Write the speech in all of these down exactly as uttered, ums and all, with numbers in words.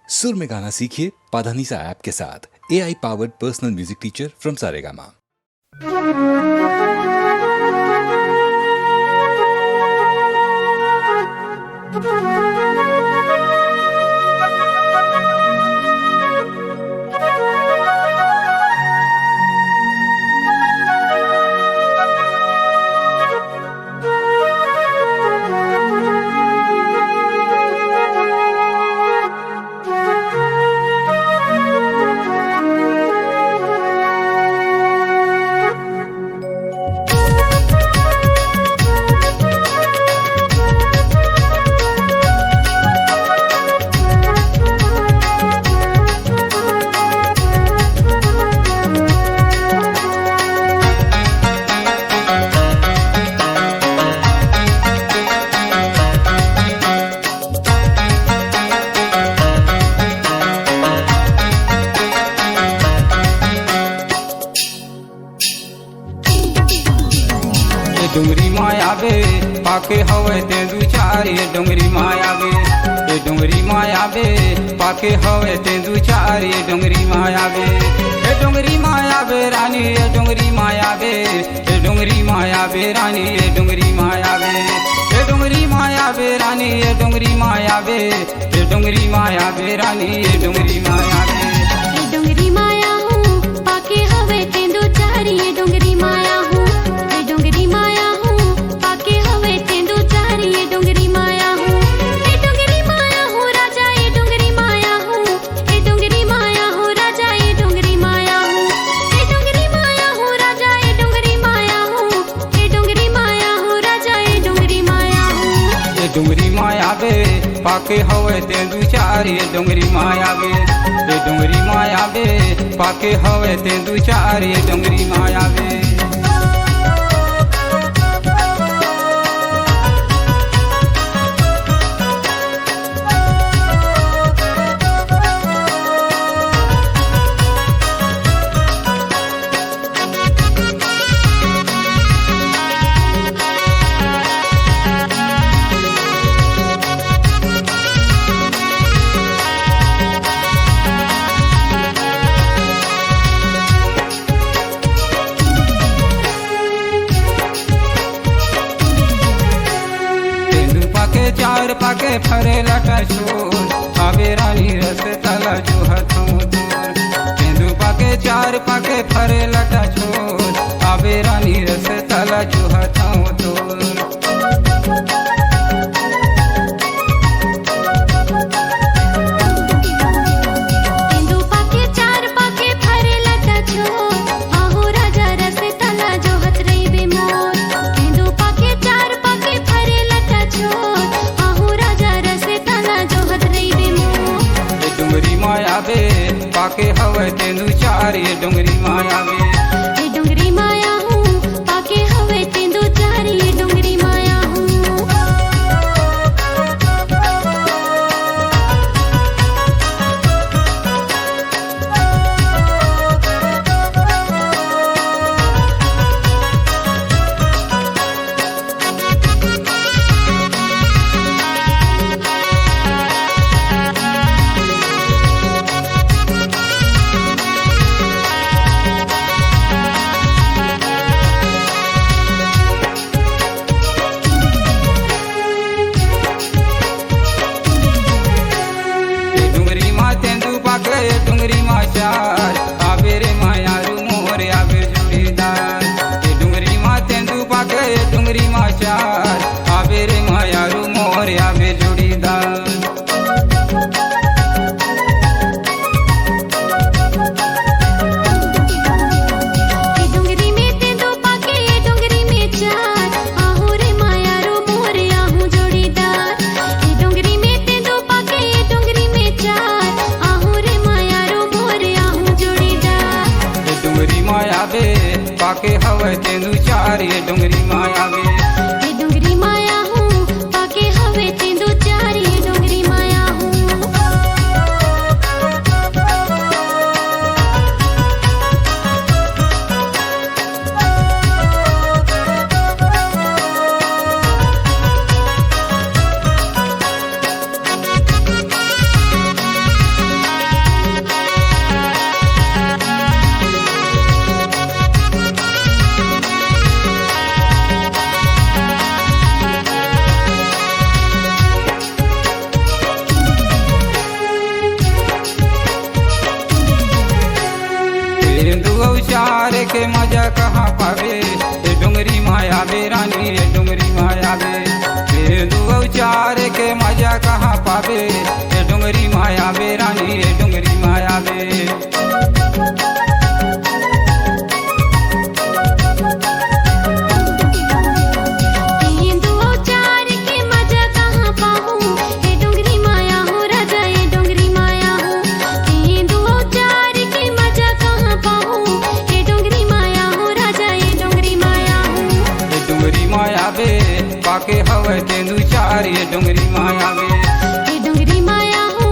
सुर में गाना सीखिए पाधानीसा ऐप के साथ। A I powered personal music teacher from Saregama. ए डोंगरी माया बे, पाके हवय तेंदू चार, ए डोंगरी माया बे, ए डोंगरी माया बे, पाके हवय तेंदू चार, ए डोंगरी माया बे, ए डोंगरी माया बे रानी, ए डोंगरी माया बे, ए डोंगरी माया बे रानी, ए डोंगरी माया बे, ए डोंगरी माया बे रानी, ए डोंगरी माया बे, ए डोंगरी माया बे रानी, ए डोंगरी माया बे। ए डोंगरी माया हूँ, पाके हवे तेंदू चार, ए डोंगरी माया हूँ, ए डोंगरी माया हूँ, पाके हवे तेंदू चार, ए डोंगरी माया हूँ, ए डोंगरी माया हूँ, राजा, ए डोंगरी माया हूँ, ए डोंगरी माया हूँ, राजा, ए डोंगरी माया हूँ, ए डोंगरी माया हूँ, राजा, ए डोंगरी माया हूँ, ए डोंगरी माया हूँ, राजा, ए डोंगरी माया हूँ। ए डोंगरी माया बे, पाके हवय तेंदू चार, ए डोंगरी माया बे, ए डोंगरी माया बे, पाके हवय तेंदू चार, ए डोंगरी माया बे। तेंदू पाके चार पाके फरे लटा छोर, आबे रानी रस तला जोहत हूँ तोर। तेंदू पाके चार पाके फरे लटा छोर, आबे रानी रस तला जोहत हूँ तोर। तेंदू पाके चार पाके फरे लटा छोर, आहो राजा रस तला जोहत रहिबे मोर। तेंदू पाके चार पाके फरे लटा छोर, आहो राजा रस तला जोहत रहिबे मोर। ए डोंगरी माया बे, पाके हवय तेंदू चार, ए डोंगरी माया बे। ए डोंगरी माया हूँ, पाके हवे तेंदू चार, ए डोंगरी माया हूँ। ए डोंगरी मा तेंदू पाके, ए डोंगरी मा चार, आबे रे मायारू मोर, आबे जोड़ीदार। ए डोंगरी मा तेंदू पाके, ए डोंगरी मा चार, आबे रे मायारू मोर, आबे जोड़ीदार। ए डोंगरी में तेंदू पाके, ए डोंगरी में चार, आहू रे मायारू मोर, आहू जोड़ीदार। ए डोंगरी में तेंदू पाके, ए डोंगरी में चार, आहू रे मायारू मोर, आहू जोड़ीदार। ए डोंगरी माया बे, पाके हवय तेंदू चार, ए डोंगरी माया बे। ए डोंगरी माया हूँ, पाके हवे तेंदू चार, ए डोंगरी माया हूँ। के मजा कहाँ पाबे, ए डोंगरी माया बे रानी, ए डोंगरी माया बे। तेंदू अउ चार के मजा कहाँ पाबे, ए डोंगरी माया बे रानी, ए डोंगरी माया बे। तेंदू अउ चार के मजा कहाँ पाहूँ, ए डोंगरी माया हो राजा, ए डोंगरी माया हो। तेंदू अउ चार के मजा कहाँ पाहूँ, ए डोंगरी माया हो राजा, ए डोंगरी माया हो। ए डोंगरी माया बे, पाके हवय तेंदू चार, ए डोंगरी माया बे। ए डोंगरी माया हो,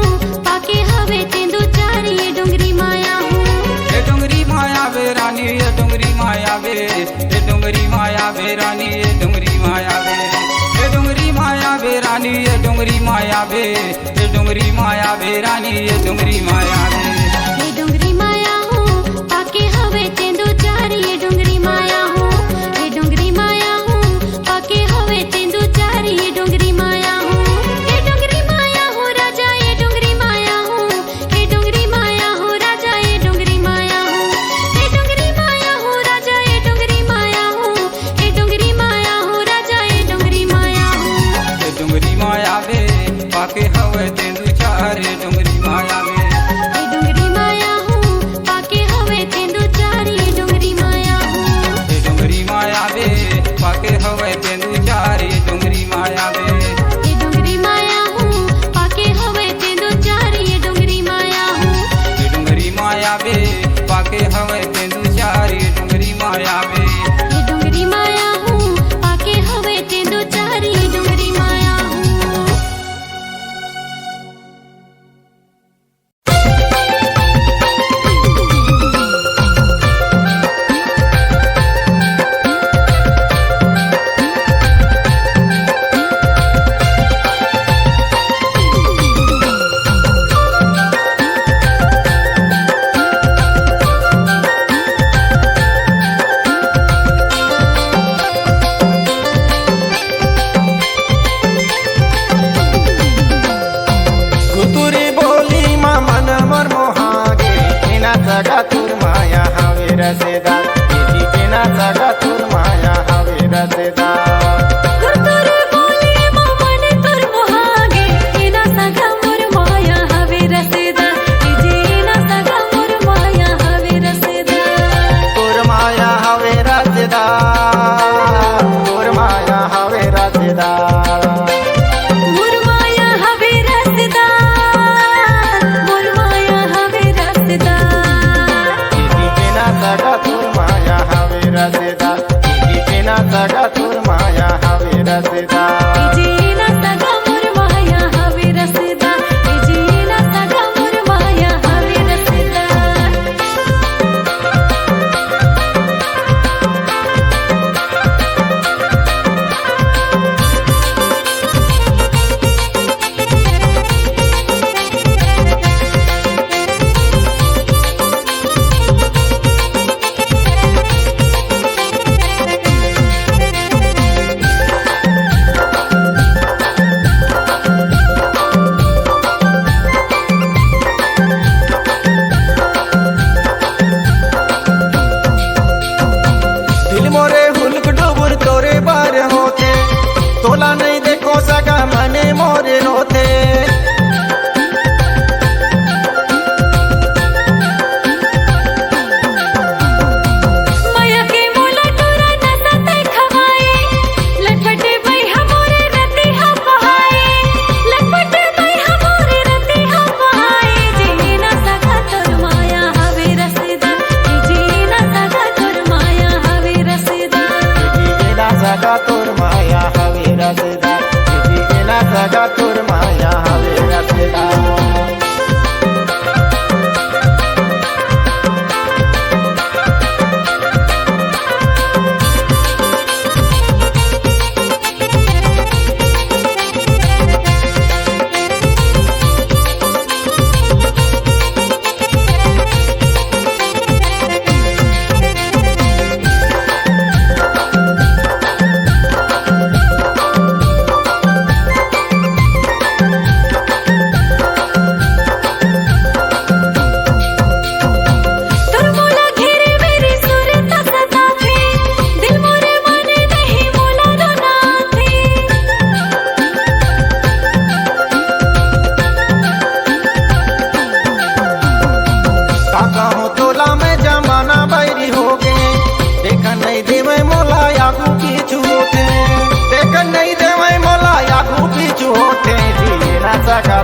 पाके हवय तेंदू चार, ए डोंगरी माया हो। ए डोंगरी माया बे रानी, ए डोंगरी माया बे, ए डोंगरी माया बे रानी, ए डोंगरी माया बे। ए डोंगरी माया बे रानी, ए डोंगरी माया बे, ए डोंगरी माया बे रानी, ए डोंगरी माया बे। ए डोंगरी माया हो, पाके हवय तेंदू चार, ए डोंगरी माया हो। ए डोंगरी माया हो, पाके हवय तेंदू चार, ए डोंगरी माया हो। ए डोंगरी माया हो राजा, ए डोंगरी माया हो। ए डोंगरी माया हो राजा, ए डोंगरी माया हो। ए डोंगरी माया हो राजा, ए डोंगरी माया हो। ए डोंगरी माया हो राजा, ए डोंगरी माया हो। ए डोंगरी माया बे, पाके हवय तेंदू चार, ए डोंगरी माया बे। ए डोंगरी माया हो, पाके हवय तेंदू चार, ए डोंगरी माया हो। ए डोंगरी माया बे, पाके हवय तेंदू चार, ए डोंगरी माया बे। ए डोंगरी माया हो, पाके हवय तेंदू चार, ए डोंगरी माया हो। ए डोंगरी माया बे, पाके हवय तेंदू चार, ए डोंगरी माया बे। ए डोंगरी माया हो, पाके हवय तेंदू चार, ए डोंगरी माया हो। कुतुरी बोली मा मन मोर मोहागे, एना जगा तोर माया हवे रसेदार, एती एना जगा तोर माया हवे रसेदार। कुतुरी बोली मा मन तोर मोहागे, एना जगा मोर माया हवे रसेदार, एती एना जगा मोर माया हवे रसेदार। तोर माया हवे रसेदार, तोर माया हवे रसेदार। मोर माया हवे रसेदार, मोर माया हवे रसेदार। एती एना जगा तोर माया हवे रसेदार, एती एना जगा तोर माया हवे रसेदार। एती एना जगा मोर माया हवे रसेदार, एती एना जगा मोर माया हवे रसेदार।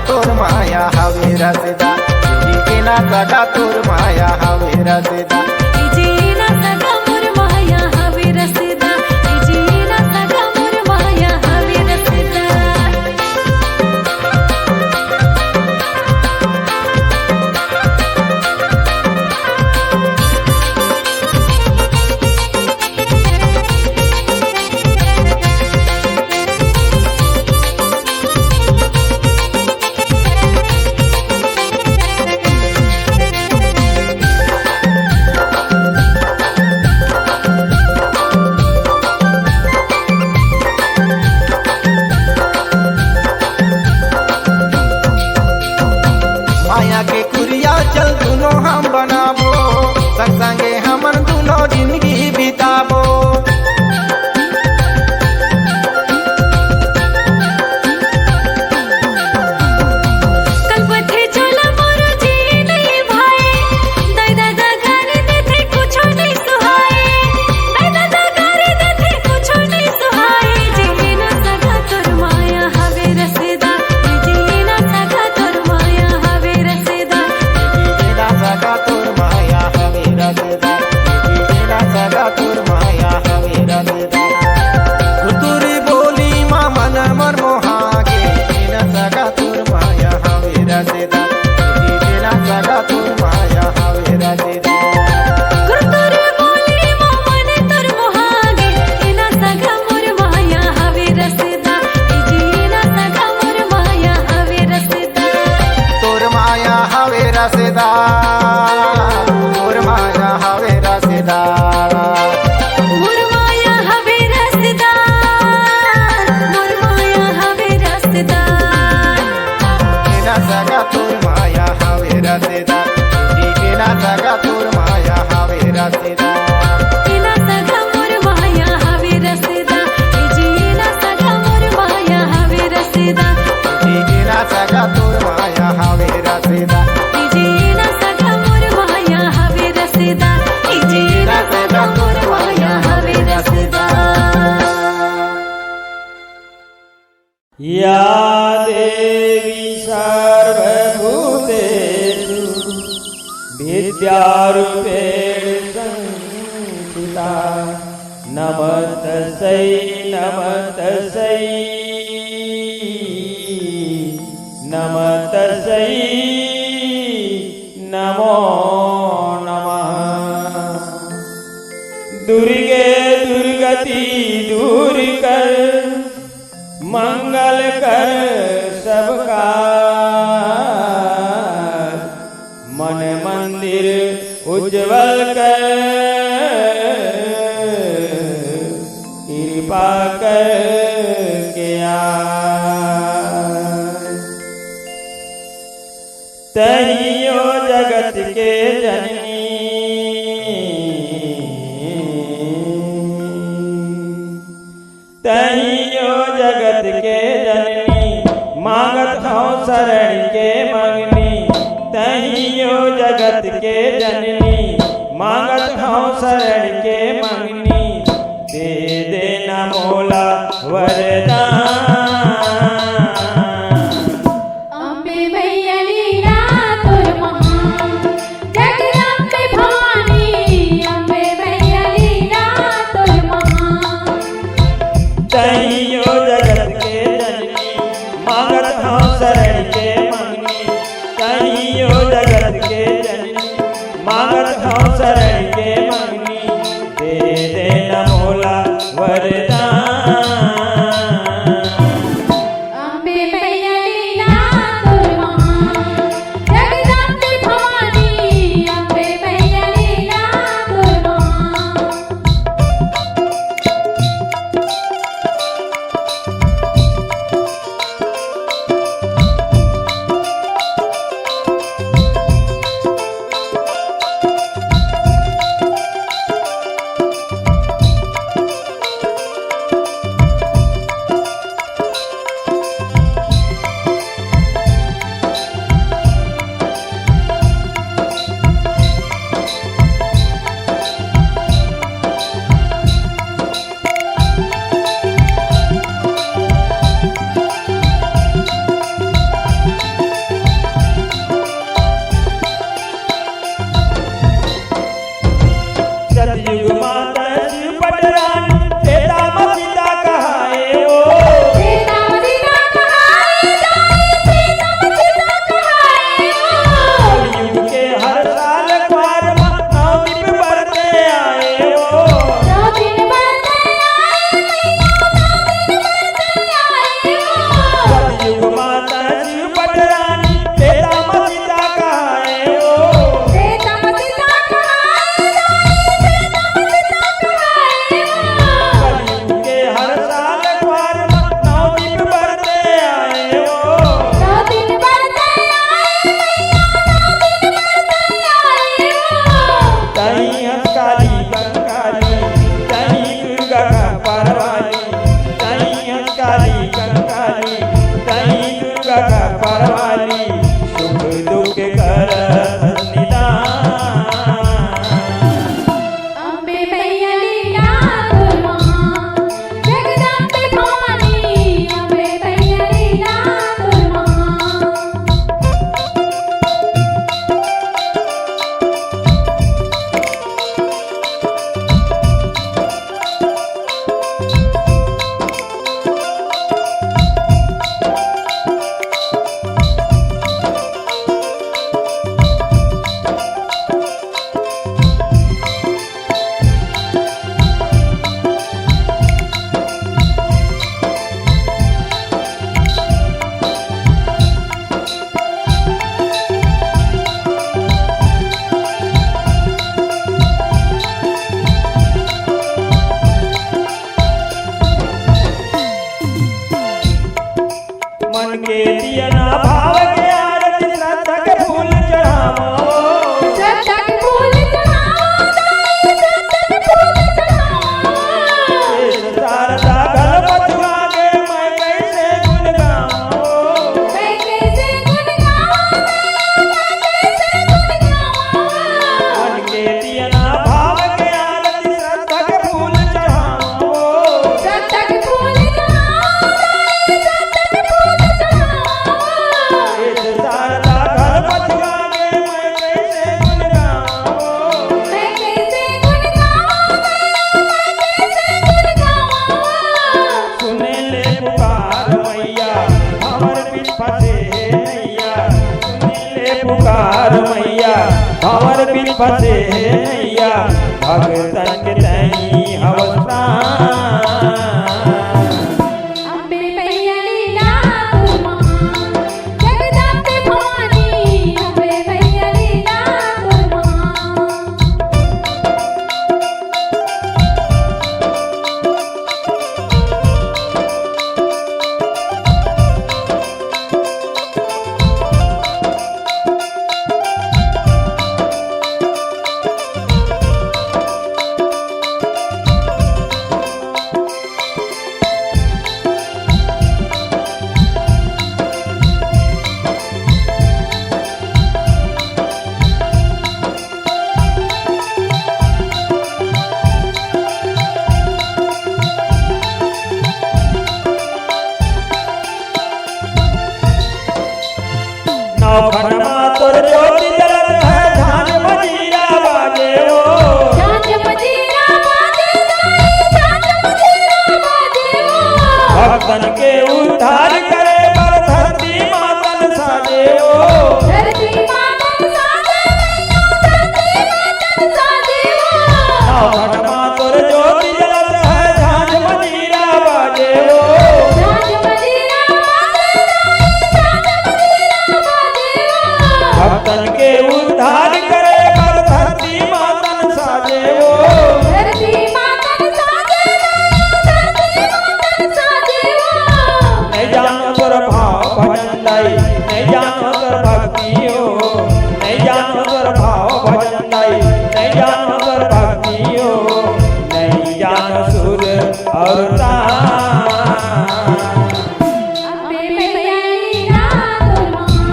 तोर माया हवे रसदा, ए जी ए ना सगा तोर माया हवे रसदा। ए जी ए ना सगा मोर माया हवे रसदा, ए जी ए ना सगा मोर माया हवे रसदा। माया के कुरिया चल दुनो हम बनाबो, संग संगे हमन दुनो जिंदगी बिताबो। कलपथे चोला मोरो जी नहीं भाई, दाई दादा गारी देथे कुछो नहीं सुहाए, दाई दादा गारी देथे कुछो नहीं सुहाए। जी ए ना सगा तोर माया हवे रसदा, जी ए ना सगा तोर माया हवे रसदा। जी ए ना सगा तोर माया हवे रसदा, जी ए ना सगा तोर माया हवे रसदा। तुतुरी बोली मा मन मोर मोहागे, ए ना सगा तोर माया हवे रसदा, ए ना सगा तोर माया हवे रसदा। गुरतुर बोली मा मन तोर मोहागे, ए ना सगा मोर माया हवे रसदा, ए जी ए ना सगा मोर माया हवे रसदा। तोर माया हवे रसदा, तोर माया हवे रसदा। मोर माया हवे रसदा, मोर माया हवे रसदा। ए ना सगा तोर माया हवे रसदा, ए ना सगा तोर माया हवे रसदा। ए ना सगा मोर माया हवे रसदा, ए जी ए ना सगा मोर माया हवे रसदा। ए ना सगा तोर माया हवे रसदा। ए जी ए ना सगा मोर माया हवे रसदा, ए जी ए ना सगा मोर माया हवे रसदा। या देवी सर्वभूतेषु विद्यारूपेण संस्थिता। नमस्तस्यै, नमस्तस्यै, नमस्तस्यै नमो नमः। दुर्गे दुर्गति दूर कर, मंगल कर सबका। मन मंदिर उज्जवल कर, कृपा करके आ। तहियो जगत के जननी, तहियो जगत के जननी, मांगत हौं शरण के मंगनी। तहियो जगत के जननी, मांगत हौं शरण के मंगनी। दे देना मोला वरदान। अम्बे मैया लीला तोर महान, जगदम्बे भवानी, अम्बे मैया लीला तोर महान। तहियो जगत के जननी, मांगत हौं शरण के मंगनी। तहियो जगत के जननी, मांगत हौं शरण के मंगनी। दे देना मोला वरदान। अम्बे मैया लीला तोर महान, जगदम्बे भवानी, अम्बे मैया लीला तोर महान। करत निदान। अम्बे मैया लीला तोर महा, जगदम्बे भवानी, अम्बे मैया लीला तोर महा। मन के दियना भाव के आरती, श्रद्धा के फूल चढ़ावो। श्रद्धा के फूल चढ़ावो, दाई, श्रद्धा के फूल चढ़ावो। शेष शारदा घल पछुआ गे, मैं कैसे गुण गावो। मैं कैसे गुण गावो, मैं कैसे गुण गावो। मन के दियना भाव के आरती, श्रद्धा के फूल चढ़ावो। श्रद्धा के फूल चढ़ावो, श्रद्धा के फूल चढ़ावो। शेष शारदा घल पछुआ गे, मैं कैसे गुण गावो। मैं कैसे गुण गावो, मैं कैसे गुण गावो। सुने ले पुकार मैया, हमर बिन फंसे हे नैया। सुने ले पुकार मैया, हमर बिन फंसे हे नैया। भगतन के तैं ही हवस प्राण। अम्बे मैया लीला तोर महा, जगदम्बे भवानी, अम्बे मैया लीला तोर महा। नौखंड मा तोर ज्योति जलत हे, झांझ मजीरा बाजे ओ। झांझ मजीरा बाजे दाई, झांझ मजीरा बाजे ओ। भक्तन के उद्धार करे बर धरती मातन साजे ओ। धरती मातन साजे ओ, धरती मातन साजे ओ। नौखंड मा तोर ज्योति जलत हे, झांझ मजीरा बाजे ओ। झांझ मजीरा बाजे ओ, झांझ मजीरा बाजे ओ। भक्तन के उद्धार करे बर धरती मातन साजे ओ। धरती मातन साजे ओ, धरती मातन साजे ओ। नहीं जानो तोर भाव भजन दाई, नहीं जानो तोर भक्ति ओ, नहीं जानो तोर भाव भजन दाई, नहीं जानो तोर भक्ति ओ, नहीं जानो सुर अउ तान। अम्बे मैया लीला तोर महा,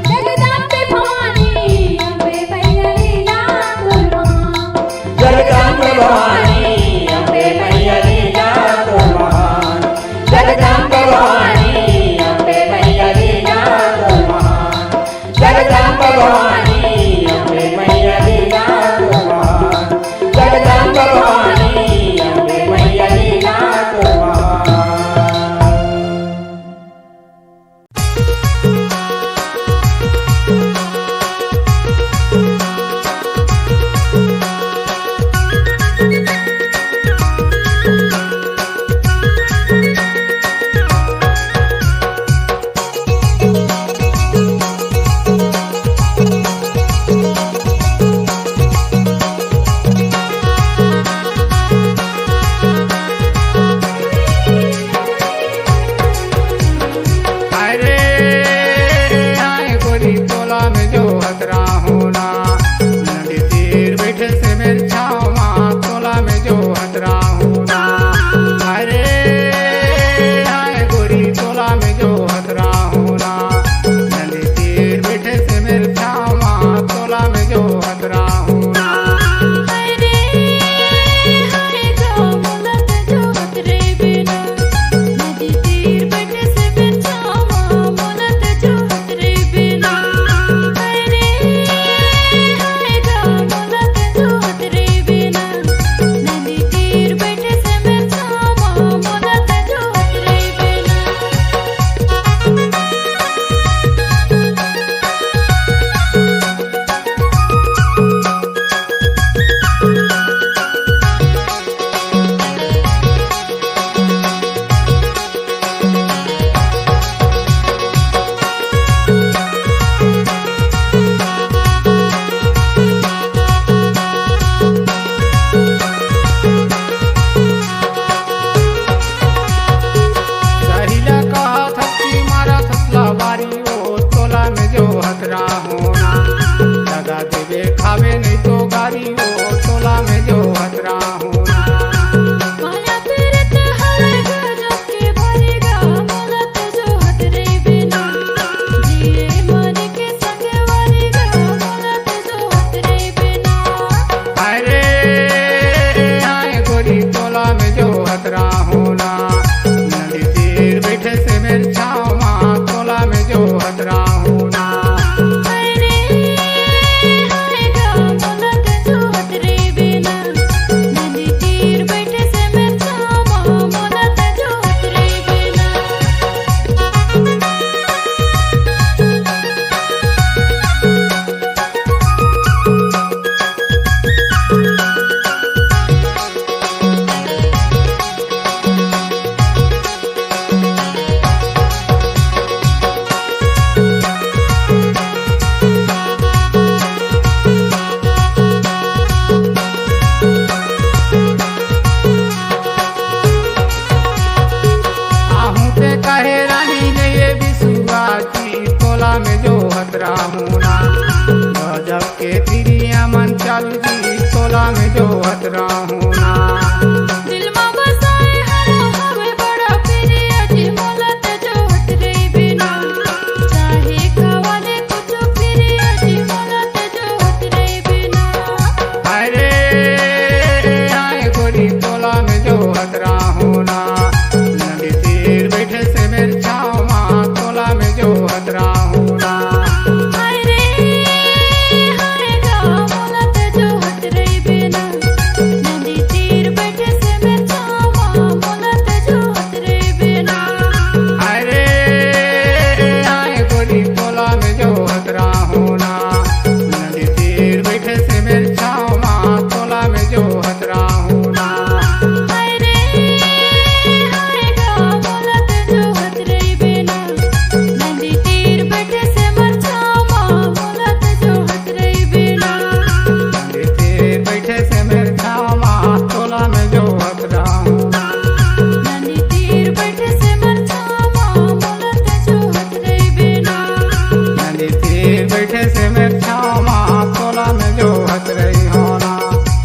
जगदम्बे भवानी, अम्बे मैया लीला तोर महा। जगदम्बे भवानी, अम्बे मैया लीला तोर महान। जगदम्बे भवानी, अम्बे मैया लीला तोर महान। जगदम्बे भवानी, अम्बे मैया लीला तोर महान। जगदम्बे भवानी, अम्बे मैया लीला तोर महान। लगा देबे खावे नहीं तो गारी, वो टोला में जो हतरा हूँ ना। माया पीरत हवे गजब के भारी गा, मोला तो जो हतरे बिना। जिए मरे के संग वारी गा, मोला तो जो हतरे बिना। अरे, हाय गोरी टोला में जो हतरा हूँ ना। नदी तीर बैठे से मेरे छावा, टोला में जो हतरा हूँ ना। अरे, हाय गा, मोला तो जो हतरे बिना। नदी तीर बैठे से मेरे छावा, मोला तो जो हतरे बिना। आहूँ ते कहे रानी जइए बिसुआ की टोला में जो हतरा हूँ ना। गजब के तिरिया मन चालू जी टोला में जो हतरा हूँ ना। दिल मा बसाए हवा हवे बड़ा प्रिय जी, मोला ते जो हतरे बिना। चाहे खवा दे कुछ प्रिय जी, मोला ते जो हतरे बिना। अरे, आए गोरी टोला में जो हतरा हूँ ना। नदी तीर बैठे से मेरे छावा, टोला में जो हतरा हूँ ना। हाय रे, हाय गा, मोला ते जो हतरे बिना। नदी तीर बैठे से मेरे छावा, मोला ते जो हतरे बिना। अरे, आए गोरी टोला में जो हतरा हूँ ना। नदी तीर बैठे से मेरे छावा, टोला में जो हतरा हूँ ना। हाय रे, हाय गा, मोला ते जो हतरे बिना। नदी तीर बैठे से मेरे छावा, मोला ते जो हतरे बिना। नदी तीर बैठे से मेरे छावा, टोला में जो हतरा हूँ ना। नदी तीर बैठे से मेरे छावा, मोला ते जो हतरे बिना। नदी तीर बैठे से मेरे छावा, टोला में जो हतरे हूँ ना।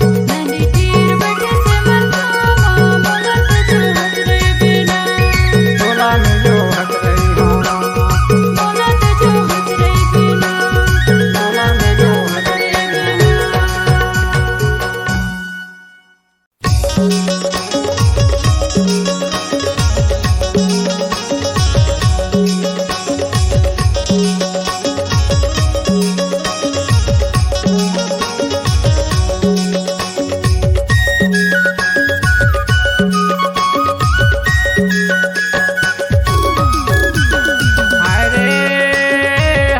नदी तीर बैठे से मेरे छावा, मोला ते जो हतरे बिना। टोला में जो हतरे हूँ ना। मोला ते जो हतरे बिना। टोला में जो हतरे बिना। अरे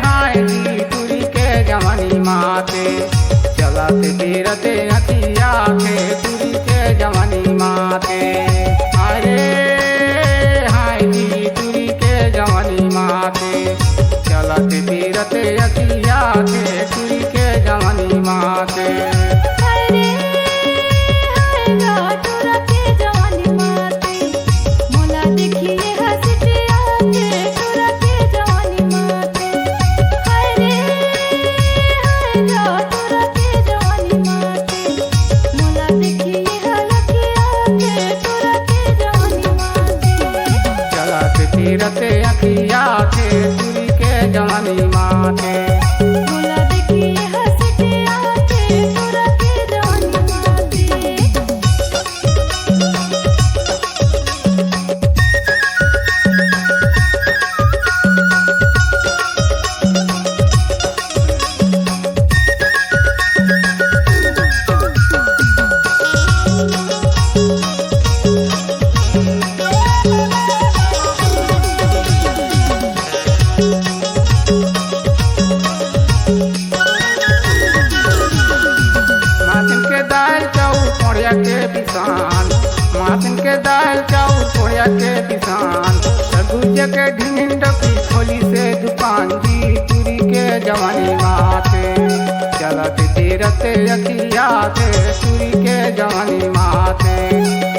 हाय जी टुरी के जवानी माते, चलत फिरत अँखिया के टुरी के जवानी माते। अरे हाय जी टुरी के जवानी माते, चलत फिरत अँखिया के टुरी के जवानी माते। अरे हाय गा टुरा के जवानी माते, मोला देखिए हँसिटिया के टुरा के जवानी माते। हाय रे, हाय गा टुरा के जवानी माते, मोला देखिए हलकिया के टुरा के जवानी माते। चलत फिरत अँखिया के टुरी के जवानी माते। मोला देखिए हँसिटिया के टुरा के जवानी माते। माथिन के दाल चाउर कोड़िया के पिसान, माथिन के दाल चाउर कोड़िया के पिसान, सरगुजा के ढिंडोकी खोली से दुकान जी टुरी के जवानी माते। चलत फिरत अँखिया के टुरी के जवानी माते,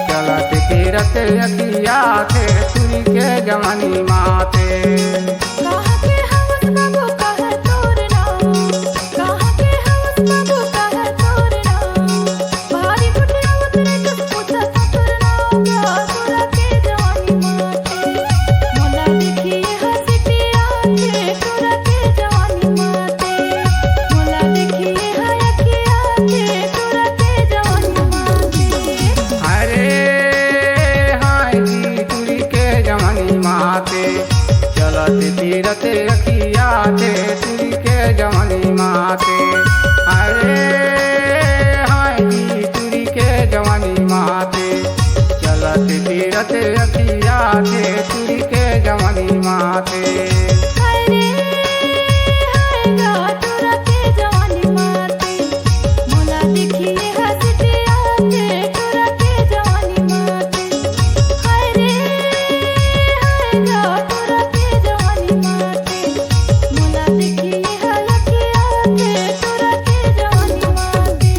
चलत फिरत अँखिया के टुरी के जवानी माते। कहाँ के हवस बाबू, कहे तोर नाम? माते। अरे हाय जी टुरी के जवानी माते, चलत फिरत अखियाथे टुरी के जवानी माते। अरे हाय गा टुरा के जवानी माते, मोला देखिए हंसते आते टुरा के जवानी माते। अरे हाय गा टुरा के जवानी माते, मोला देखिए हलके आते टुरा के जवानी माते।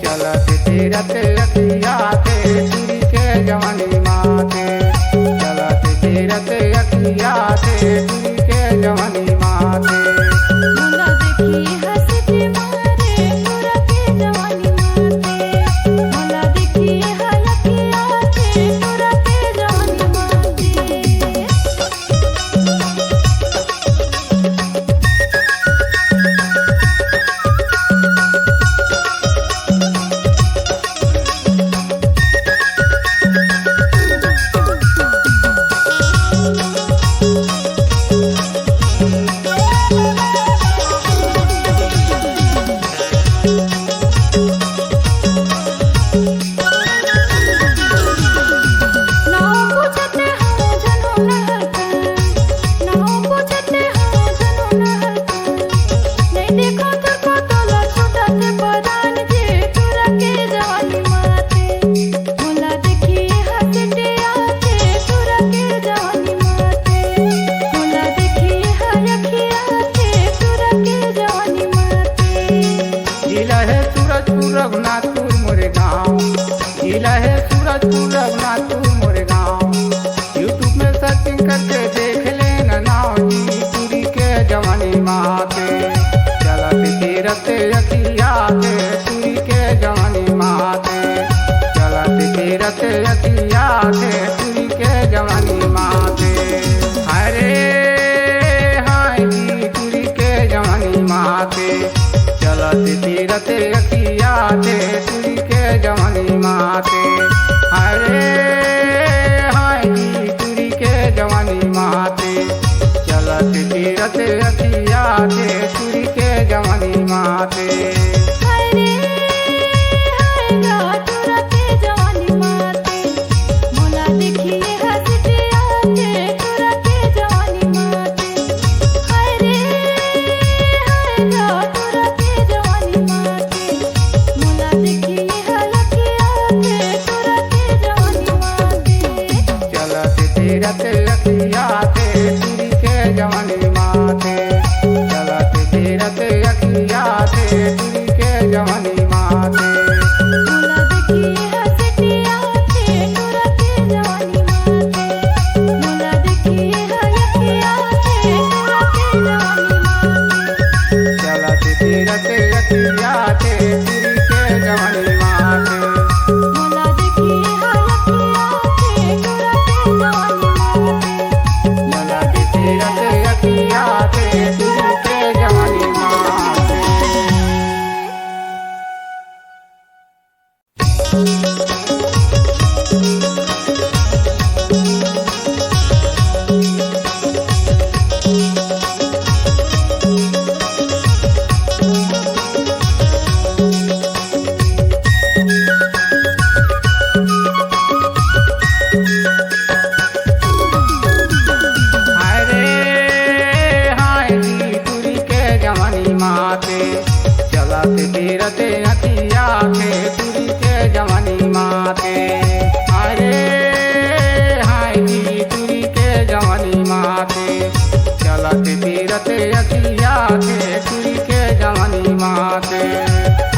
चलत फिरत अखियाथे टुरी के जवानी माते, चलत फिरत अखियाथे टुरी के जवानी माते। मोला देखिए हंसते मारे टुरा के जवानी माते, मोला देखिए हलके आते टुरा के जवानी माते। जिला हे सूरजपुर रघुनाथपुर मोरे गाँव, जिला हे सूरजपुर रघुनाथपुर मोरे गाँव। YouTube में searching करके देख लेना नाव जी टुरी के जवानी माते। चलत फिरत अखियाथे टुरी के जवानी माते, चलत फिरत अखियाथे टुरी के जवानी माते। अरे हाय जी टुरी के जवानी माते, चलत फिरत अखियाथे टुरी के जवानी माते। अरे हाय जी टुरी के जवानी माते, चलत फिरत अखियाथे टुरी के जवानी माते। अरे हाय गा टुरा के जवानी माते, मोला देखिए हंसते आते टुरा के जवानी माते। अरे हाय गा टुरा के जवानी माते, मोला देखिए हलके आते टुरा के जवानी माते। चलत फिरत अखियाथे टुरी के जवानी माते, चलत फिरत अखियाथे टुरी के जवानी माते। मोला देखिए हंसते आते टुरा के जवानी माते, मोला देखिए हलके आते टुरा के जवानी माते। चलत फिरत अखियाथे टुरी के जवानी माते। मोला देखिए हलके आते टुरा के जवानी माते। मोला देखिए हलके आते टुरा के जवानी माते। अरे हाय जी टुरी के जवानी माते, चलत फिरत अखियाथे टुरी के जवानी माते। अरे हाय जी टुरी के जवानी माते, चलत फिरत अखियाथे टुरी के जवानी माते।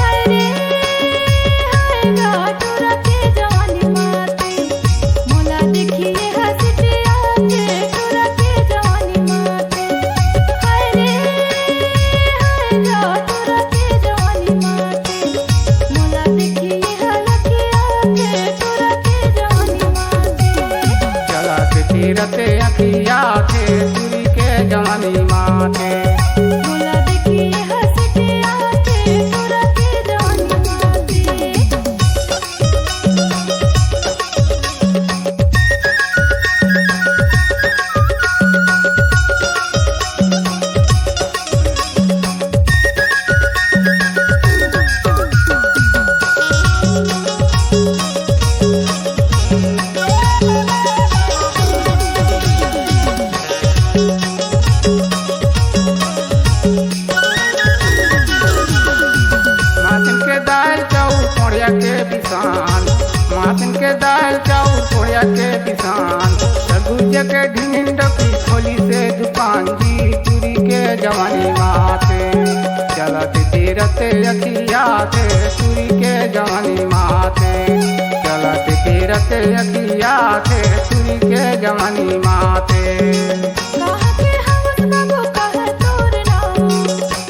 अरे हाय गा टुरा के जवानी माते, मोला देखिए हंसते आते टुरा के जवानी माते। अरे हाय गा टुरा के जवानी माते, मोला देखिए हलके आते टुरा के जवानी माते। चलत फिरत अखियाथे टुरी के जवानी माते। मोला देखिए हंसते आते के पिसान, मासिन के दाल चाउर कोया के पिसान, सरगुजा के ढिंढोकी खोली से दुकान जी, टुरी के जवानी माते। चलत फिरत अखियाथे टुरी के जवानी माते, चलत फिरत अखियाथे टुरी के जवानी माते। कहाँ के हवस बाबू, कहे तोर नाम?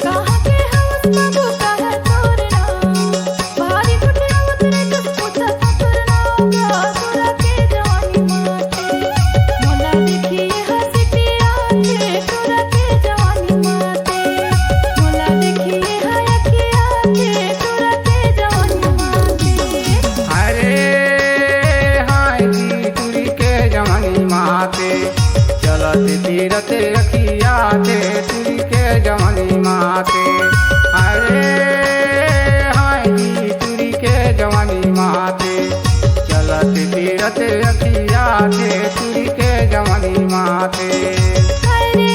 कहाँ के हवस बाबू, कहे तोर नाम? भारी गुटिया उतरे कस पूछा ससुर नाम, तोरा के जवानी माते। मोला देखिए हंसिटिया के, तोरा के जवानी माते। मोला देखिए हयकिया के, तोरा के जवानी माते। अरे हाय जी, टुरी के जवानी माते। चलत फिरत अखियाथे टुरी के जवानी माते। अरे हाय जी, टुरी के जवानी माते। चलत फिरत अखियाथे टुरी के जवानी माते। अरे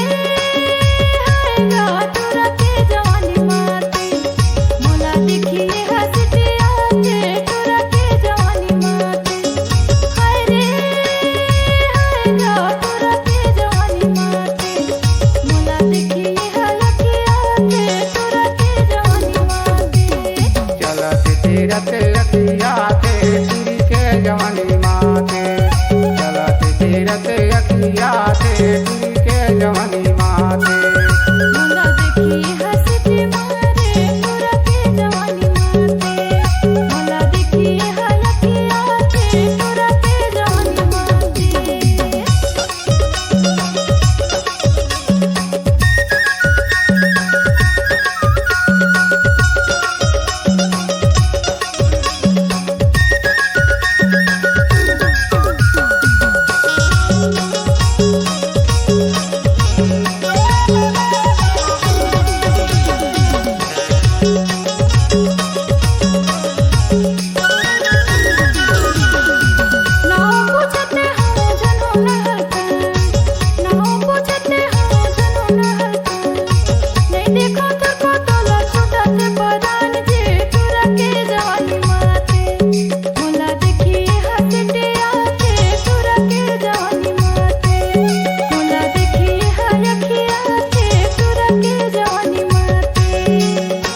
हाय गा, टुरा के जवानी माते। मोला देखिए हंसिटिया के, टुरा के जवानी माते। हाय रे, हाय गा, टुरा के जवानी माते। मोला देखिए हयकिया के, टुरा के जवानी माते। चलत फिरत अखियाथे टुरी के जवानी माते। चलत फिरत अखियाथे टुरी के जवानी माते। मोला देखिए हंसिटिया मारे, तोरा के जवानी माते। मोला देखिए हयकिया के, तोरा के जवानी माते।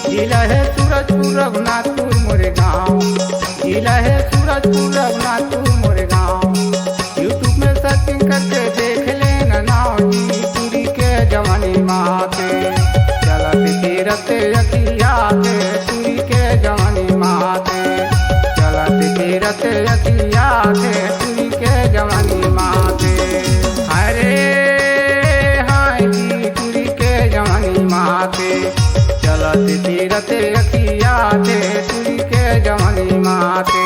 जिला हे सूरजपुर रघुनाथपुर मोरे गाँव, जिला हे सूरजपुर रघुनाथपुर मोरे गाँव। YouTube में searching करके देख लेना नाव जी, टुरी के जवानी माते। चलत फिरत अखियाथे टुरी के जवानी माते। चलत फिरत अखियाथे टुरी के जवानी माते। अरे हाय जी, टुरी के जवानी माते। चलत फिरत अखियाथे टुरी के जवानी माते।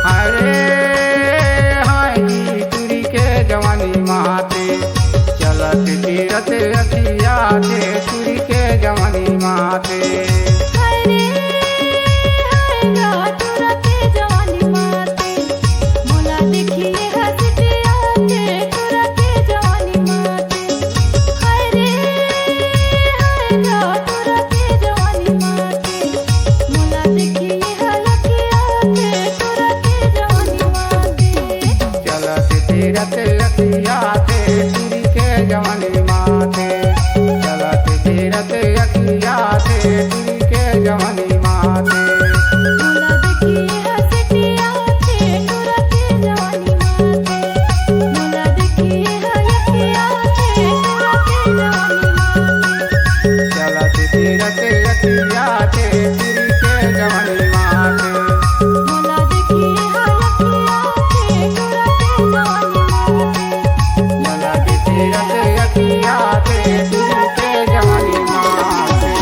अरे हाय जी, टुरी के जवानी माते। चलत फिरत अखियाथे टुरी के जवानी माते। अरे हाय गा, टुरा के जवानी माते। मोला देखिए हंसिटिया के, टुरा के जवानी माते। हाय रे, हाय गा, टुरा के जवानी माते। मोला देखिए हयकिया के, टुरा के जवानी माते। चलत फिरत अखियाथे टुरी के जवानी माते। चलत फिरत अखियाथे टुरी के जवानी माते। मोला देखिए हंसिटिया के, टुरा के जवानी माते। मोला देखिए हयकिया के, टुरा के जवानी माते। चलत फिरत अखियाथे टुरी के जवानी माते। मोला देखिए हयकिया के, टुरा के जवानी माते। मोला देखिए हयकिया के, टुरी के जवानी माते।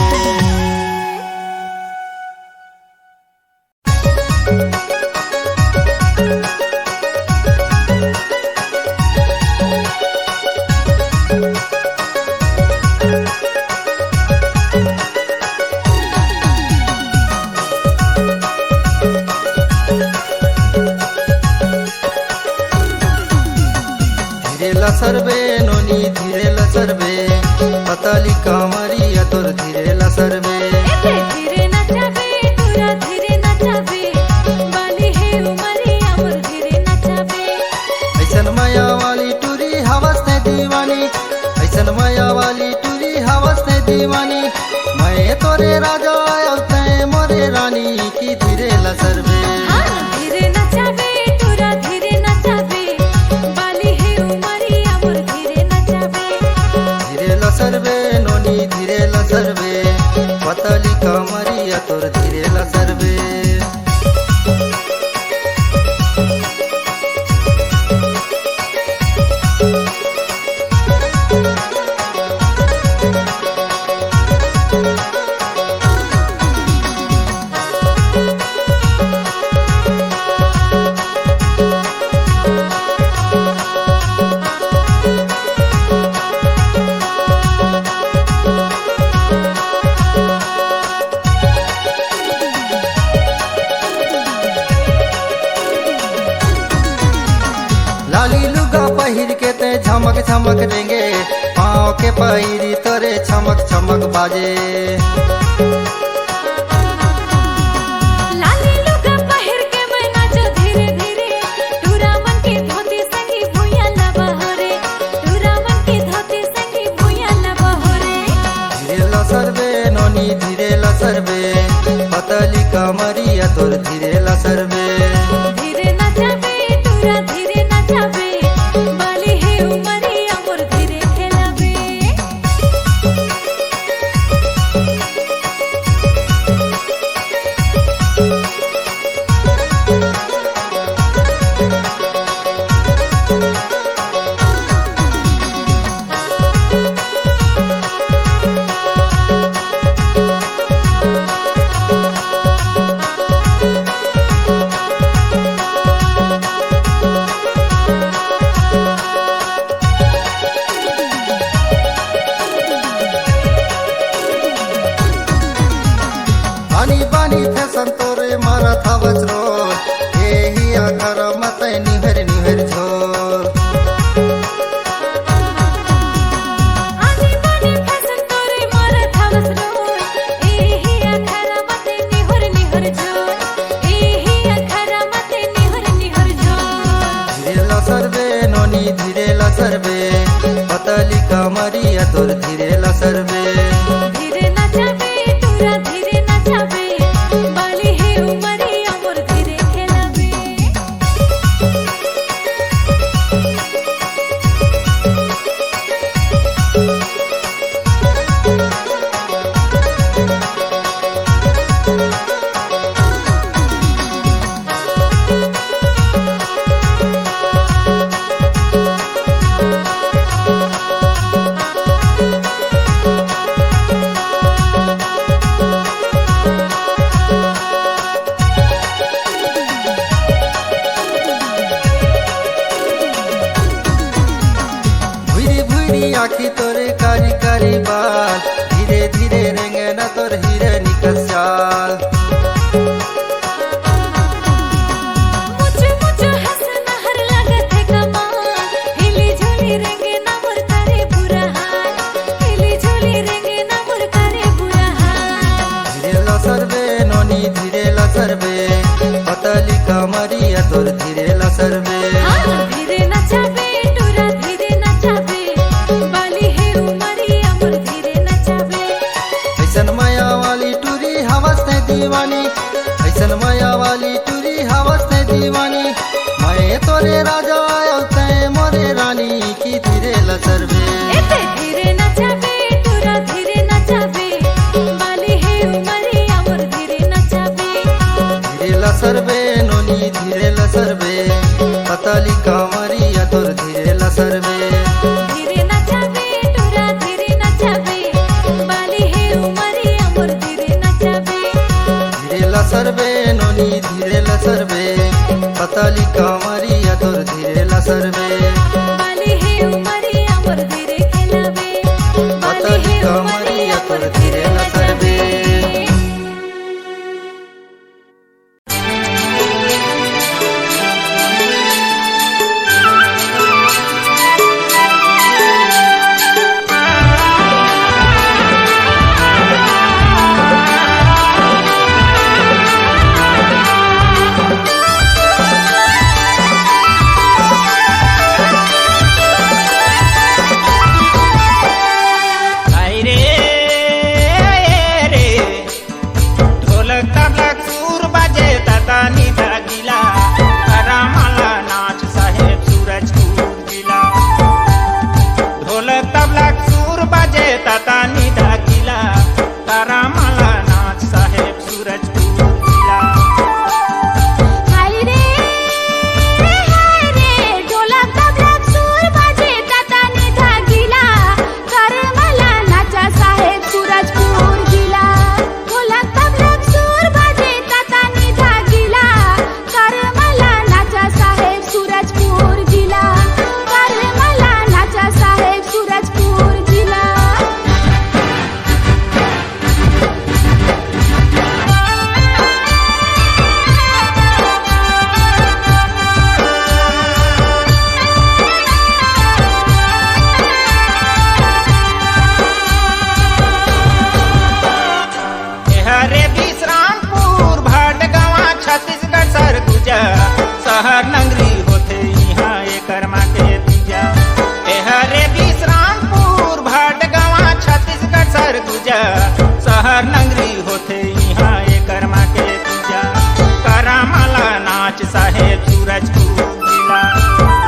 धीरे ला सरबे नोनी, धीरे ला सरबे, पतली कांवरिया तोर धीरे ला सरबे। एते धीरे नचाबे, टुरा धीरे नचाबे। मोरे राजा अउ तैं मोरे रानी की धीरे ल सरबे। हाँ, धीरे नचाबे टूरा, धीरे नचाबे, बाली हे उमरिया मोर धीरे नचाबे। धीरे ल सरबे नोनी, धीरे ल सरबे, पतली कमरिया तोर धीरे ल सरबे। लाली लुगा पहिर के तैं झमक झमक रेंगे, पाँव के पैरी तोरे छमक छमक बाजे। लाली लुगा पहिर के मैं नाचों धीरे धीरे, टूरा मन के धोती संगी भुइयां ल बहोरे, टूरा मन के धोती संगी भुइयां ल बहोरे। धीरे ल सरबे नोनी, धीरे ल सरबे, पतली कमरिया तोर धीरे ल सरबे। धीरे नचाबे टूरा, धीरे नचाबे, बाली हे उमरिया मोर धीरे खेलाबे। आनी बानी फैशन तोरे मारत हवस रोज, एही आखर म तैं निहर निहर झोर। आनी बानी फैशन तोरे मारत हवस रोज, एही आखर म तैं निहर निहर झोर, एही आखर म तैं निहर निहर झोर। धीरे ल सरबे नोनी, धीरे ल सरबे, पतली कमरिया तोर धीरे ल सरबे। धीरे नचाबे टूरा, धीरे नचाबे, बाली हे उमरिया मोर धीरे खेलाबे। भुइरी भुइरी आँखी तोरे कारी कारी बाल, धीरे धीरे रेंगे ना तोर हिरनी कस चाल। मुचु मुचु हँसना हर लागत हे कमाल, हिली झुली रेंगे ना मोर करे बुरा हाल, हिली झुली रेंगे ना मोर करे बुरा हाल। धीरे ल सरबे नोनी, धीरे ल सरबे, पतली कमरिया तोर धीरे ल सरबे। हाँ, धीरे नचाबे टूरा, धीरे नचाबे, बाली हे उमरिया मोर धीरे नचाबे। अइसन मया वाली टूरी हवस तैं दीवानी, अइसन मया वाली टूरी हवस तैं दीवानी। मैं तोरे राजा अउ तैं मोरे रानी की धीरे ल सरबे। ए तैं धीरे नचाबे टूरा, धीरे नचाबे, बाली हे उमरिया मोर धीरे नचाबे। धीरे ल सरबे नोनी, धीरे ल सरबे, पतली कमरिया तोर धीरे ल सरबे। धीरे नचाबे टूरा, धीरे नचाबे, बाली हे उमरिया मोर धीरे नचाबे। धीरे ल सरबे नोनी, धीरे ल सरबे, पतली कमरिया तोर धीरे ल सरबे। बाली हे उमरिया मोर धीरे खेलाबे, बाली पतली हे कमरिया उमरिया तोर मोर धीरे धीरे ल सरबे। नचाबे। हाय रे, ए विश्रामपुर, भटगांवा, छत्तीसगढ़ सरगुजा, शहर नगरी होथे इहाँ एकर माँ के पूजा। ए हरे विश्रामपुर, भटगांवा, छत्तीसगढ़ सरगुजा, शहर नगरी होथे इहाँ एकर माँ के पूजा। करा मला नाच साहेब सूरजपुर जिला,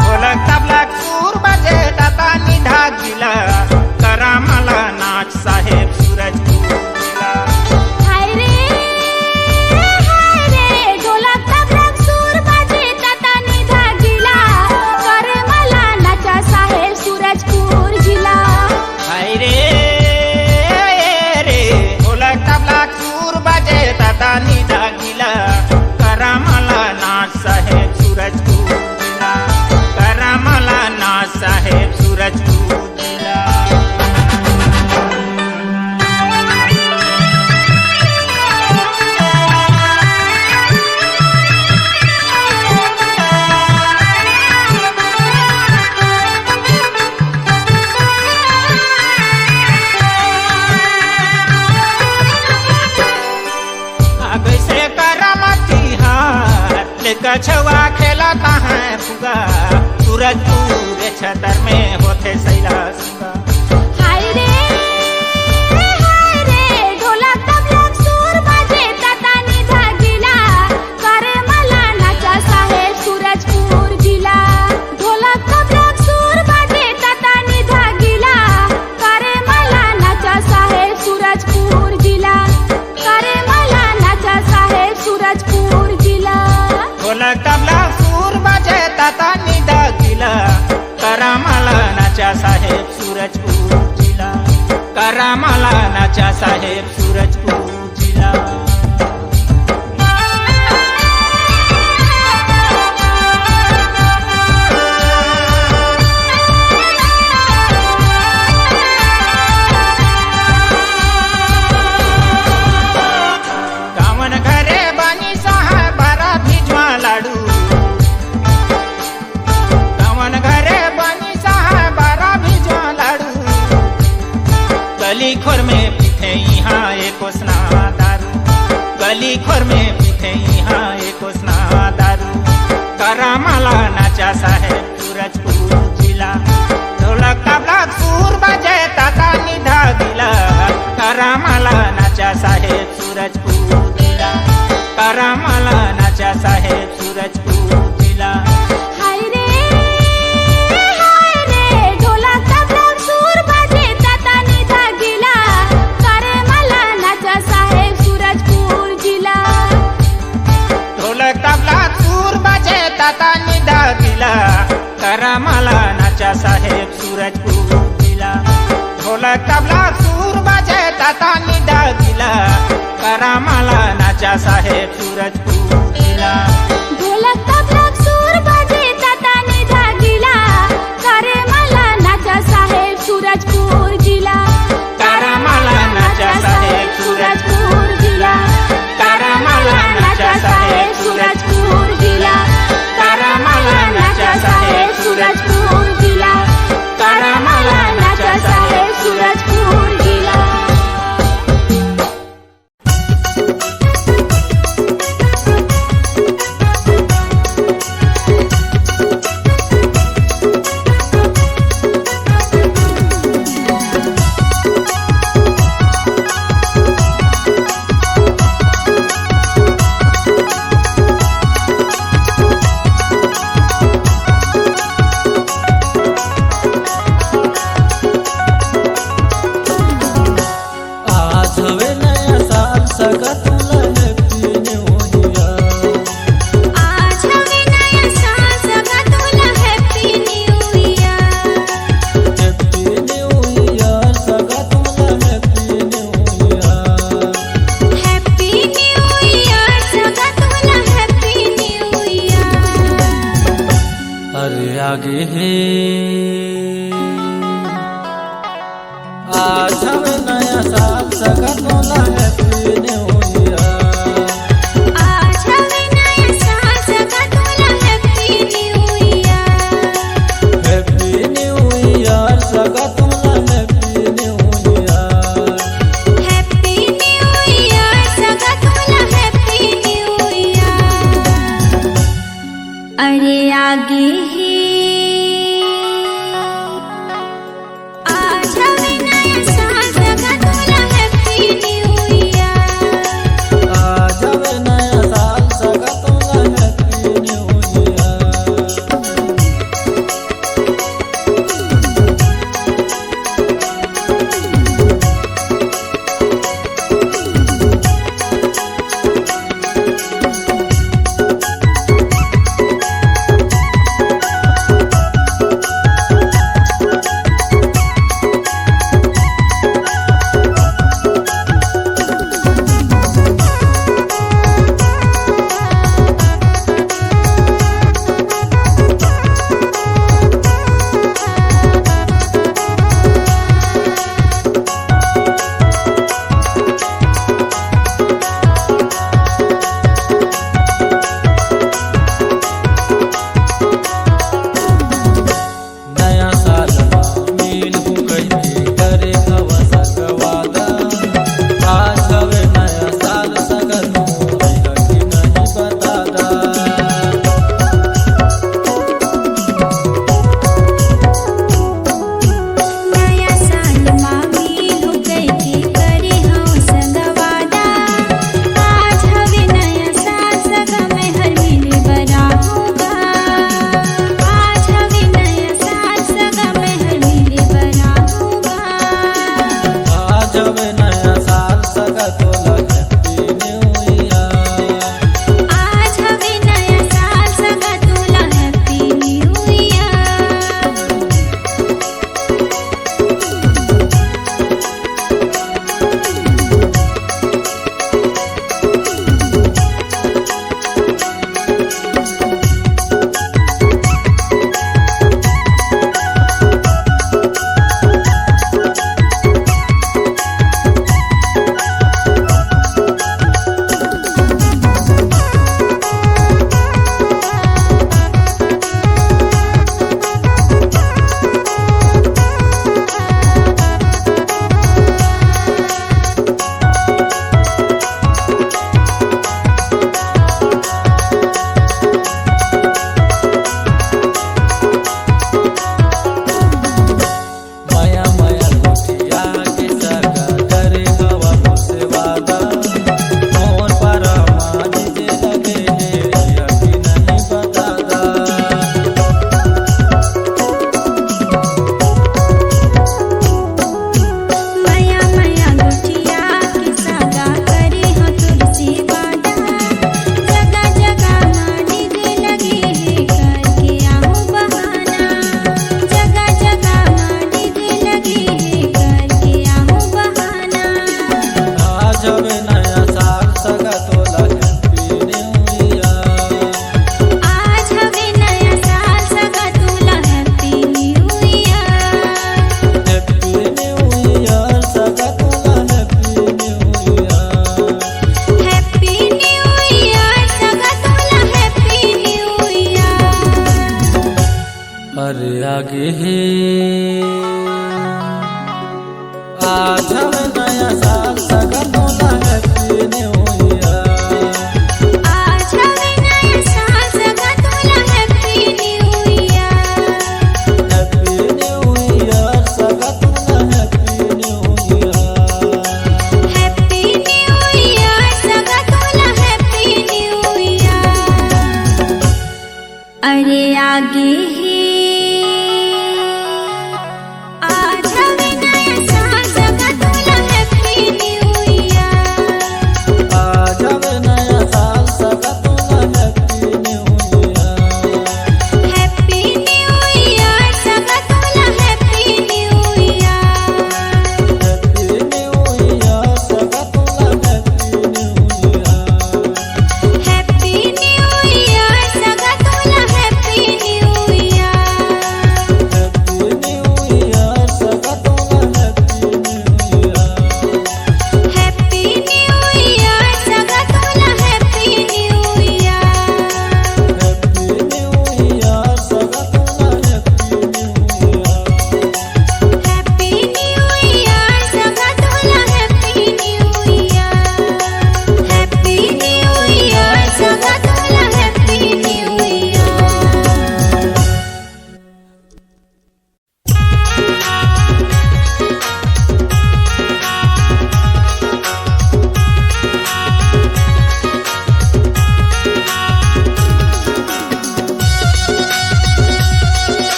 ढोलक तबला सुर बजे ताता निधा जिला। करा मला नाच साहेब सूरजपुर जिला। हाय रे, हाय रे, ढोलक तबला सुर बजे ताता निधा जिला। करे मला नाचा साहेब सूरजपुर जिला। हाय रे, रे, ढोलक तबला सुर बजे ताता निधा जिला। करा मला नाच साहेब सूरजपुर जिला। करा मला नाच साहेब सूरजपुर जिला। आ कैसे करा मती हाथ, लेकर छुआ खेलत हे फुगा। सूरजपुर छतर में होथे सैला सुगा। हाय रे, हाय रे, ढोलक तबला सुर बजे ताता निधा जिला। करे मला नाचा साहेब सूरजपुर जिला। ढोलक तबला सुर बजे ताता निधा जिला। करे मला नाचा साहेब सूरजपुर जिला। करे मला नाचा साहेब सूरजपुर जिला। ढोलक तबला सुर बजे ताता निधा जिला। करा मला नाचा साहेब सूरजपुर जिला। करा मला नाचा साहेब सूरजपुर जिला। गावन घरे बनी सहा बरा भिजवा लाडू। गावन घरे बनी सहा बरा भिजवा लाडू। गली खोर में पीथे इहाँ एको सना दारू। गली खोर में पीथे इहाँ एको सना दारू। करा मला नाचा साहेब सूरजपुर जिला। ढोलक तबला सुर बजे ताता निधा जिला। करा मला नाचा साहेब सूरजपुर जिला। करा मला नाचा साहेब सूरजपुर जिला। हाय रे, हाय रे, ढोलक तबला सुर बजे ताता निधा जिला। करे मला नाचा साहेब सूरजपुर जिला। ढोलक तबला सुर बजे ताता निधा जिला। करा मला नाचा साहेब सूरजपुर जिला। ढोलक तबला सुर बजे ताता निधा जिला। करा मला नाचा साहेब सूरजपुर जिला। ढोलक तबला सुर बजे ताता निधा जिला। करे मला नाचा साहेब सूरजपुर जिला। करा मला नाचा साहेब सूरजपुर जिला। करा मला नाचा साहेब सूरजपुर जिला। करा मला नाचा साहेब सूरजपुर जिला। करा मला नाचा साहेब सूरजपुर जिला।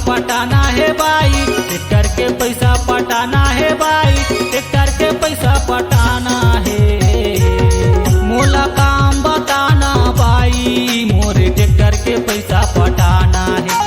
पटाना हे बाई, ट्रैक्टर के पैसा पटाना हे बाई, ट्रैक्टर के पैसा पटाना हे। मोला काम बताना बाई, मोरे ट्रैक्टर के पैसा पटाना हे।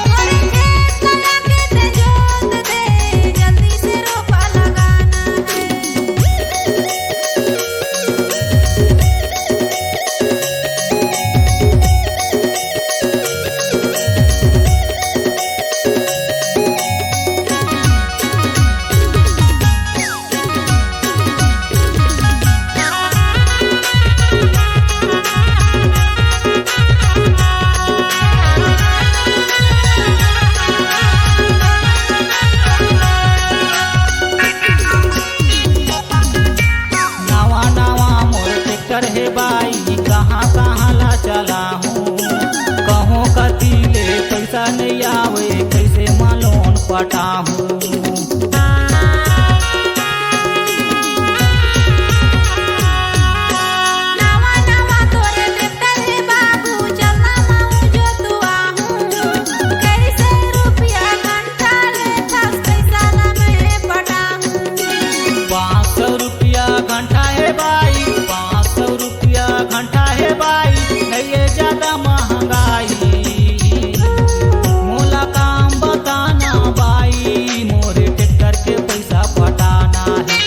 नवा नवा मोर ट्रैक्टर हे बाई, कहाँ कहाँ ला चलाहूँ? कहूँ कति ले पैसा नइ आवे, कइसे मा लोन पटाहूँ? नवा नवा तोरे ट्रैक्टर हे बाबू, चलना मऊ जोतवाहूँ। कइसे रुपया घंटा लेथस, पैसा ला मैं पटाहूँ। पाँच सौ रुपया घंटा हे बाई, पाँच सौ रुपया घंटा हे बाई, नइये जादा महंगाई। मोला काम बताना बाई, मोरे ट्रैक्टर के पैसा पटाना हे।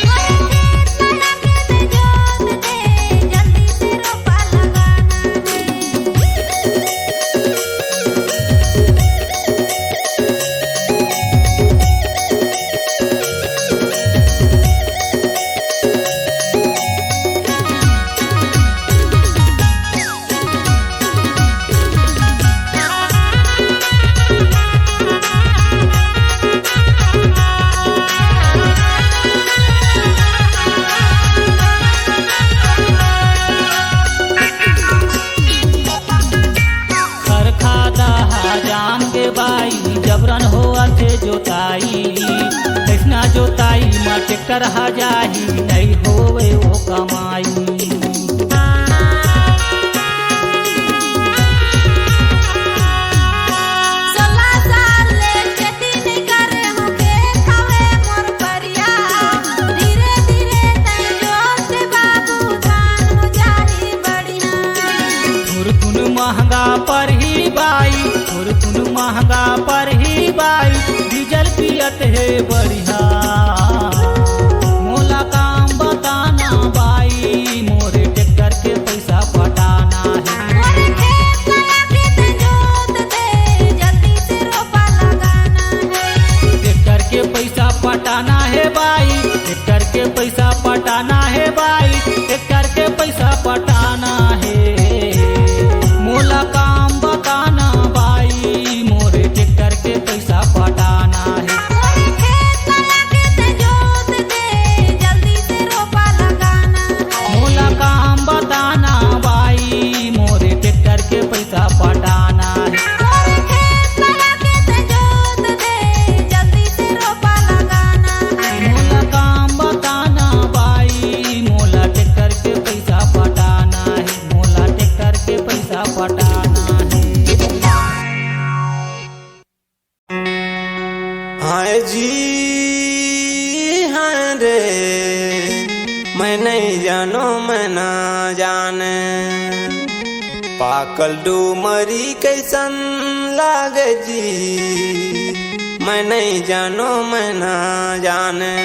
खरखा दहा जाम के बाई, जबरन होवत हे जोताई। कइसना जोताई मा ट्रैक्टर हा जाही, नइ होवे ओ कमाई। सोलह साल ले खेती नइ करे हूँ, खेत हवे मोर परिया। धीरे धीरे तैं जोत दे बाबू, धान हो जाही बढ़िया। थुरकुन महंगा परही बाई, थुरकुन महंगा परही बाई, डीजल पियत हे बढ़िया। मोला काम बताना बाई, मोरे ट्रैक्टर के पैसा पटाना हे। मोरे खेत लगा के ते जोत दे, जल्दी से रोपा लगाना हे। ट्रैक्टर के पैसा पटाना हे बाई, ट्रैक्टर के पैसा पटाना हे बाई, ट्रैक्टर के पैसा पटाना हे। मोला काम बताना बाई, मोरे ट्रैक्टर के पैसा पटाना हे। मोरे खेत लगा के ते जोत दे, जल्दी से रोपा लगाना हे। मोला काम बताना बाई, मोरे ट्रैक्टर के पैसा पटाना हे। मोरे खेत लगा के ते जोत दे, जल्दी से रोपा लगाना हे। मोला काम बताना बाई, मोला ट्रैक्टर के पैसा पटाना हे, मोला ट्रैक्टर के पैसा पटाना हे। हाय जी, हाय रे, मैं नइ जानों, मैं ना जाने, पाकल डूमरी कइसन लागे जी, मैं नइ जानों, मैं ना जाने।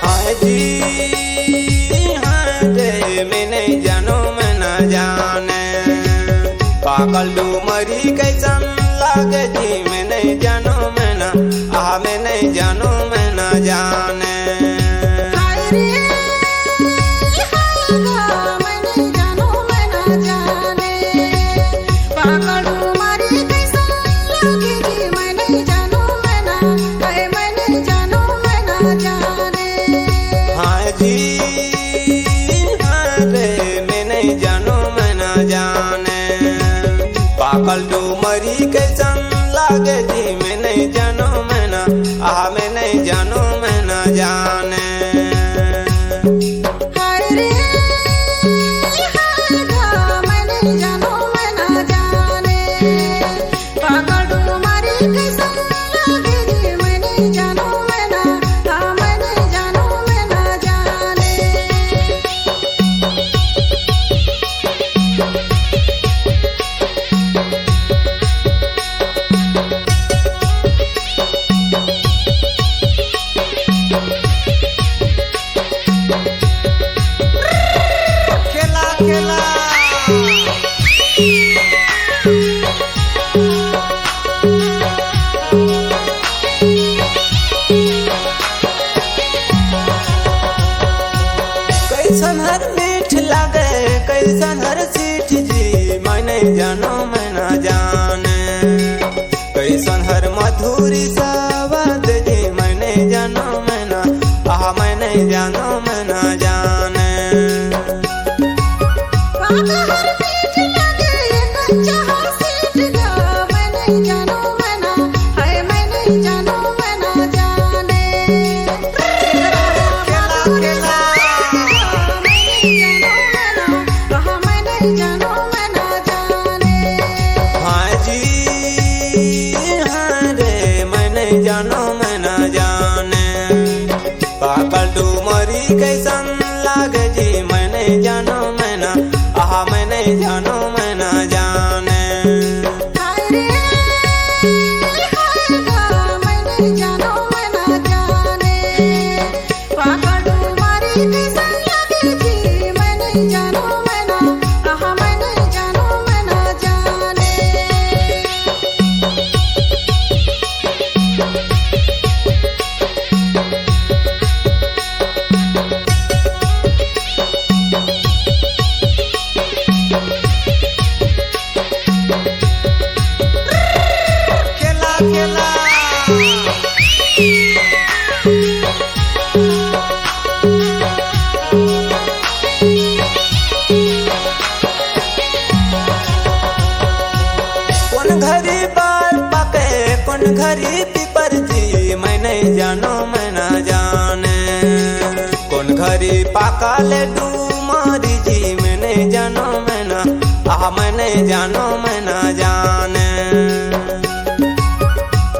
हाय जी, हाय रे, मैं नइ जानों, मैं ना जाने, पाकल डूमरी कइसन लागे जी, मैं नइ जानों, मैं ना, आहा, मैं नइ जानों, मैं ना जाने। हाय रे, हाय गा, मैं नइ जानों, मैं ना जाने, पाकल डूमरी कइसन लागे जी, मैं नइ जानों, मैं ना, हाय, मैं नइ जानों, मैं ना जाने। हाय जी, हाय रे, मैं नइ जानों, मैं ना जाने, पाकल डूमरी कइसन लागे जी, मैं नइ जानों, मैं ना, आहा, मैं नइ जानों, मैं ना जाने। खेला खेला। कैसन हर मीठ लागे, कैसन हर सीठ जी, मैं नहीं जानो, मैं ना जाने। कैसन हर मधुरी सवाद जी, मैं नहीं जानो, मैं ना, आहा, मैं नहीं जानो, मैं ना जाने। बात हर मीठ लागे, ये कच्चा हर सीठ गा, मैं नहीं जानो, मैं ना, हाय, मैं नहीं जानो, मैं ना जाने। खेला खेला। हाँ जी, हाँ रे, मैं नहीं जानो, मैं ना जाने। पाकल डूमरी कैसन लागे जी, मैं नहीं जानो, मैं ना, आहा, मैं नहीं जानो, मैं ना जाने। हाय रे, हाय गा, मैं नहीं जानो, मैं ना जाने। पाकल डूमरी कैसन लागे जी, मैं नहीं जानो, मैं ना, आहा, मैं नहीं जानो, मैं ना जाने। खेला खेला। कोन घरी बार पाके, कोन घरी पीपर जी, मैं नहीं जानो, मैं ना जाने। कोन घरी पाका ले डूमरी जी, मैं नहीं जानो, मैं ना, आहा, मैं नहीं जानो, मैं ना जाने।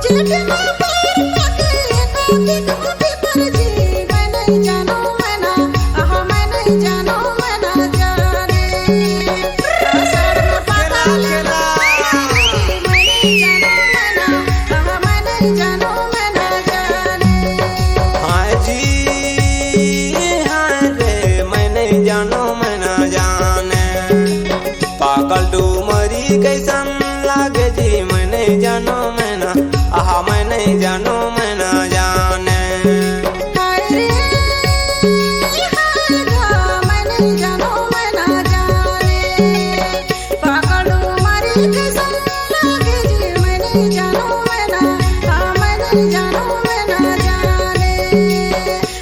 जेठ में पैर पकड़े, काकी को भी पर जी, मैं नहीं जानो, मैं ना, आहा, मैं नहीं जानो, मैं ना जाने। आषाढ़ में पाका ले, मैं नहीं जानो, मैं ना, आहा, मैं नहीं जानो, मैं ना जाने। हाँ जी, हाँ रे, मैं नहीं जानो, मैं ना जाने। पाकल डूमरी कैसन लागे जी, मैं नहीं जानो, मैं ना, आहा, मैं नहीं जानो, मैं ना जाने। हाय रे, हाय गा, मैं नहीं जानो, मैं ना जाने। पाकल डूमरी कैसन लागे जी, मैं नहीं जानो, मैं ना, हाँ, मैं नहीं जानो, मैं ना जाने।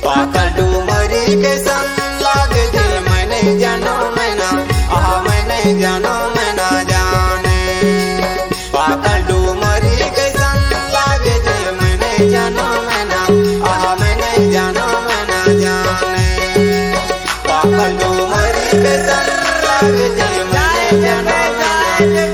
पाकल डूमरी कैसन लागे जी, मैं नहीं जानो, मैं ना, आहा, मैं नहीं जानो, मैं ना जाने। पाकल डूमरी कैसन लागे जी, मैं नहीं जानो, मैं ना, आहा, मैं नहीं जानो, मैं ना जाने। पाकल डूमरी कैसन लागे जी, मैं नहीं जानो, मैं ना